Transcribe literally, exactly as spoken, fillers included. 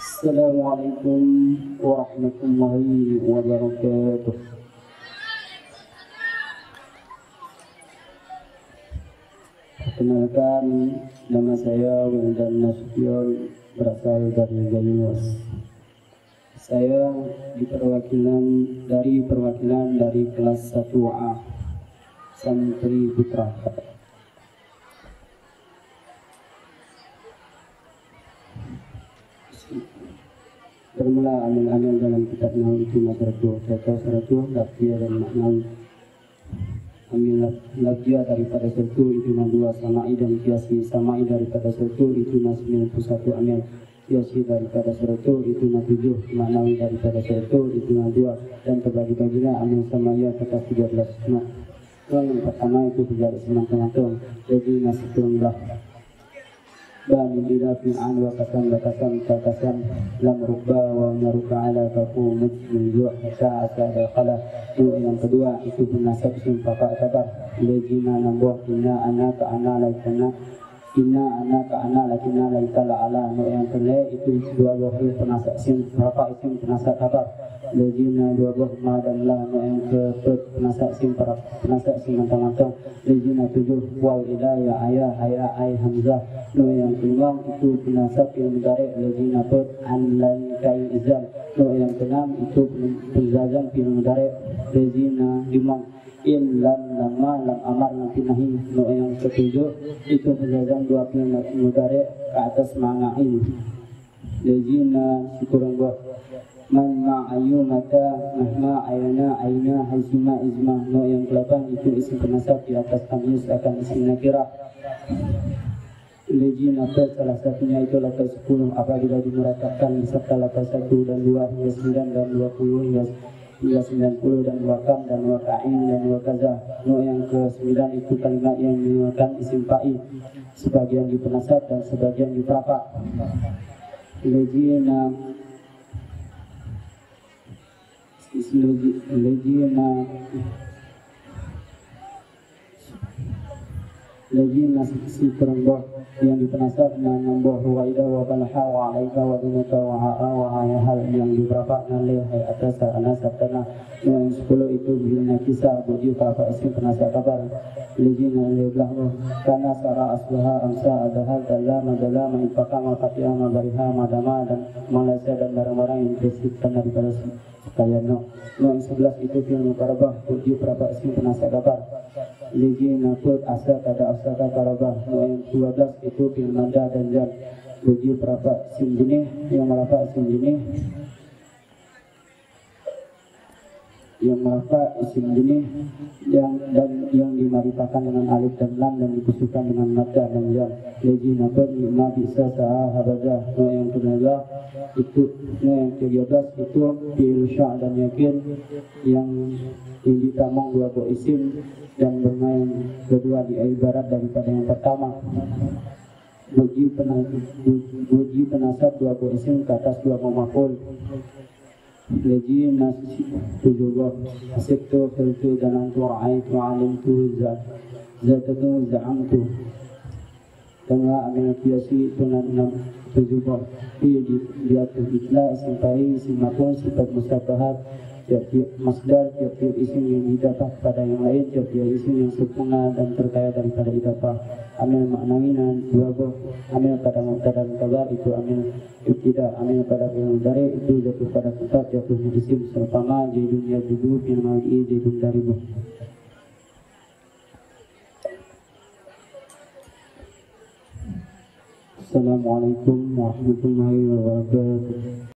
Assalamualaikum warahmatullahi wabarakatuh. Perkenalkan, nama saya Wildan Nasution, berasal dari Gayus. Saya diperwakilan dari perwakilan dari kelas satu A, Santri Putra. Bermula amil-amil dalam kitab nahwu itu na seratus, contoh seratus, lafziah dan maknawi. Amil laf-, lafziah daripada seratus itu na dua, sama'i dan qiyasi. Sama'i daripada seratus itu na sembilan puluh satu amil, qiyasi daripada seratus itu na tujuh, maknawi daripada seratus itu na dua, dan terbagi-bagilah amil sama'iyah ke atas tiga belas. Nah, yang pertama itu tiga belas mantong-mantong, jadi na sikureueng blah. Ba min ila fi'an wa qasam la qasam ta qasam lam rubba wa na rubba ala kafu mujmin ju' hatta asa dakhala. Itu yang kedua, itu peunasab isim rafa' khabar. Lé jih na lam boh inna ana ka ana laitana. Inna ana ka ana lakinna laita la ala. Nu yang keulhèe itu dua boh peunasab isim rafa' isim peunasab khabar. Lé jih na dua boh ma dan la. Nu yang keupeuet peunasab isim para-, peunasab isim mantong-mantong. Lé jih na tujoh, waw ila ya aya haya ai hamzah. Nu nyang keulima itu peunasab fi'il mudhari', lé jih na peuet an lan kai izan. Nu nyang keunam itu peun-, peunjazam fi'il mudhari', lé jih na limong in lam lamma lam amar lam fi nahi. Nu nyang keutujoh itu peunjazam dua fi'il mudhari' ke atas makna in. Lé jih na sikureueng boh. Man ma ayu mata mahma ayana aina haisuma izma. Nu nyang keulapan itu isim peunasab di atas tamyiz akan isim nakirah. Lé jih na peuet, salah satunya itu lafaz sepuluh apabila dimurakabkan beserta lafaz satu dan dua hingga sembilan dan dua puluh hingga, hingga sembilan puluh dan wa kam dan wa ka'in dan wa kaza. Nu nyang keusembilan itu kalimat yang menggunakan isim fa'il. Sebagian dipeunasab dan sebagian diperafa'. Lé jih na, lé jih, lé jih na, lé jih na sikureueng boh nyang dipeunasab na lam boh Ruwaidah wa Balha wa Alaika wa Dunaka wa Ha'a wa Hayahal, nyang diperafa' na lé Hay'ata Sa'ana Sabtana. Nyang sepuluh itu bila kisah bujur perafa' isim peunasab khabar. Lé jih na lé blah boh. Kana sara asluha amsa adahal dalla madalla ma infaka ma fatiha ma bariha madama dan malasa dan barang-barang yang dibersihkan daripada se-, sekalian no. Nyang sebelas itu fi'il muqarabah bujur perafa' isim peunasab khabar. Lé jih na peuet asa kada asa ka karabah. Nyang dua belas itu fi'il mada dan jam bujur perafa' isim jeunèh yang merafa' isim jeunèh. Yang merafa' isim jeunèh yang, dan yang dimakrifatkan dengan alif dan lam dan dikhususkan dengan maddah dan jam. Lé jih na peuet ni'ma bi'sa sa'a habaza. Nu nyang keuneuga itu, nu nyang ketiga belas itu fi'il sya' dan yakin yang, yang ditamong dua boh isim dan bermain kedua di ibarat daripada yang pertama. Bujur peuna-, bu-, bujur peunasab dua boh isim ke atas dua boh maf'ul. Lé jih na tujoh boh. Hasibtu, qultu, zanantu, ra'aitu, alimtu, za-, zadtu, za'amtu. Teuma amil qiyasi itu na, na tujoh boh. Fi di, di ateueh itla, isim fa'il, isim maf'ul, sifat musyabbahah, tiep-tiep masdar, tiep-tiep isim yang idafah kepada yang lain, tiep-tiep isim yang sempurna dan terkaya daripada idafah. Amil maknawi na dua boh. Amil pada mubtada dan khabar itu amil ibtida, amil pada fi'il mudhari itu jatuh pada tempat jatuhnya isim, seumpama Zaidun yadribu, fi'il madhi Zaidun daribu. Assalamualaikum warahmatullahi wabarakatuh.